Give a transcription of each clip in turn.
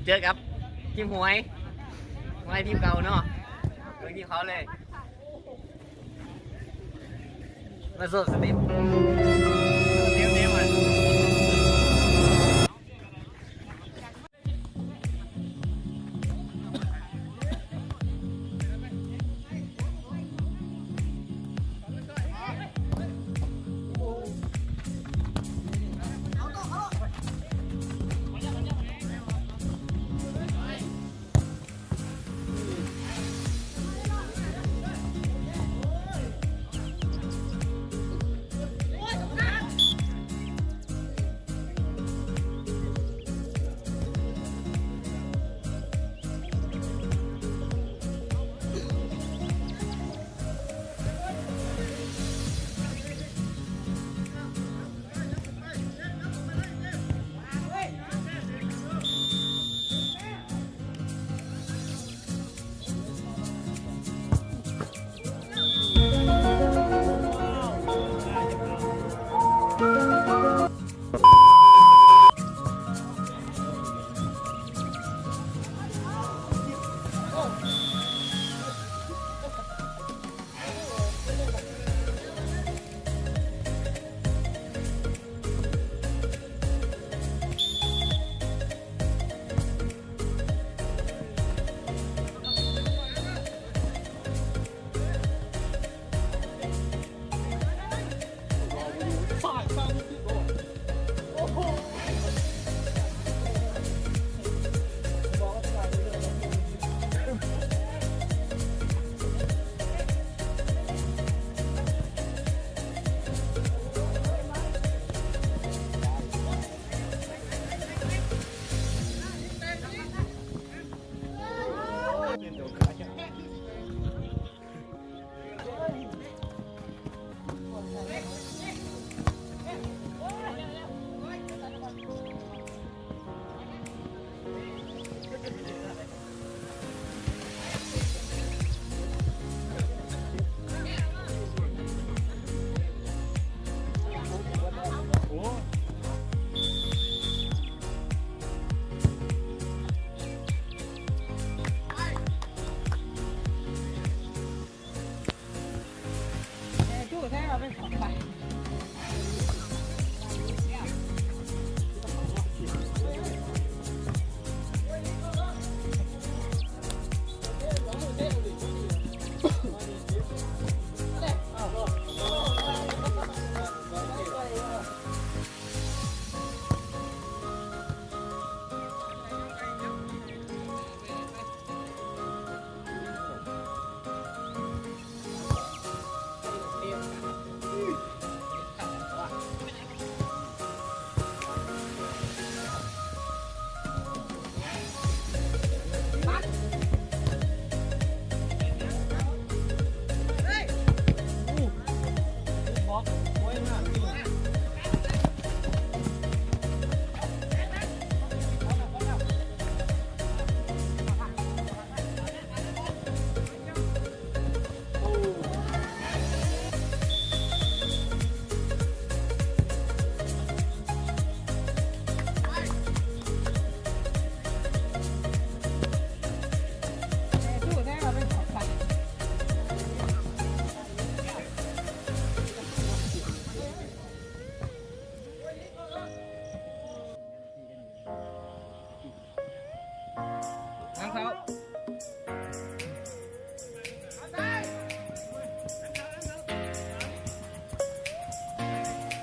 ເຈີກັບທີມຫວຍ ຫວຍທີມເກົ່າເນາະ ເບິ່ງທີມເຂົາເລີຍ ມາໂຊສະເຕັບ ເຕັມໆ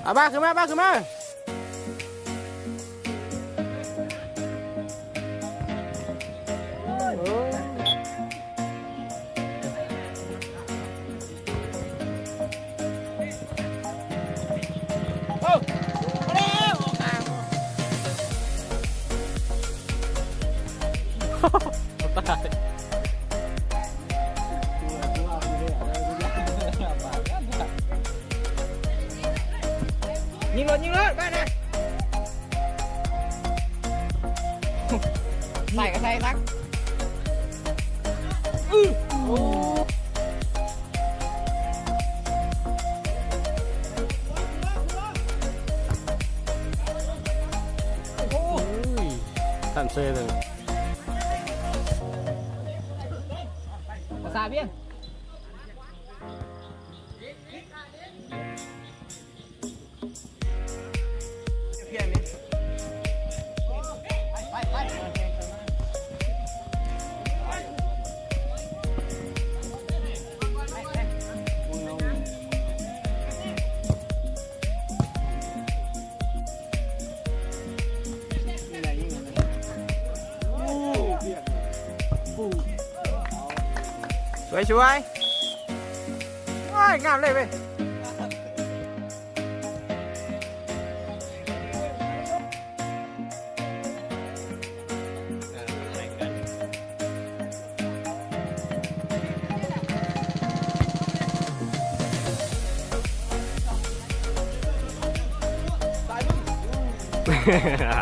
เอาบ้าขึ้นมา บ้าขึ้นมา ຍິງໂລດ ຍິງໂລດ ໄປນະ ໃສ່ກໍໃສ່ຄັກ ອື້ ໂອ້ ໂອ້ຍ ທັນເຊີຍເລີຍ. ສາວຽງ ສວຍໆ ໂອ້ຍ ງາມເລີຍເວີຍ.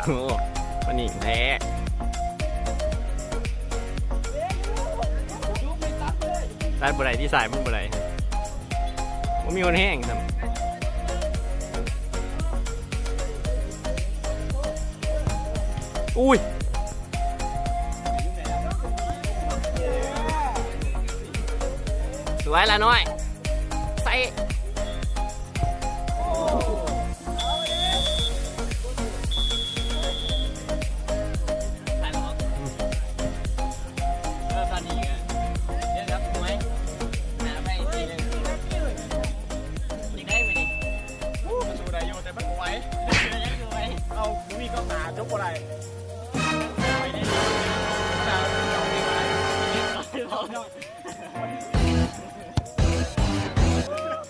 ໂອ້ ມັນນີ້ແທ້ ຕັດບໍ່ໄດ້ ທີ່ສາຍມັນບໍ່ໄດ້ ບໍ່ມີຄົນແຮງຊ້ຳ. ອຸ້ຍ ສວຍລະນ້ອຍ ໃສ່ ໂອ້ ມັນສູ້ໄດ້ຢູ່ ແຕ່ມັນບໍ່ໄຫວ ເອົາ ບໍ່ມີກອງໜ້າ ຈົບບໍ່ໄດ້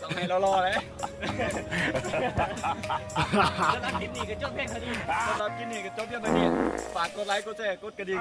ຕ້ອງໃຫ້ຫຼໍ່ໆເລີຍ ສຳລັບຄລິບນີ້ກໍຈົບພຽງເທົ່ານີ້ ສຳລັບຄລິບນີ້ກໍຈົບພຽງເທົ່ານີ້ ຝາກກົດໄລ ກົດແຊ ກົດກະດິ່ງ.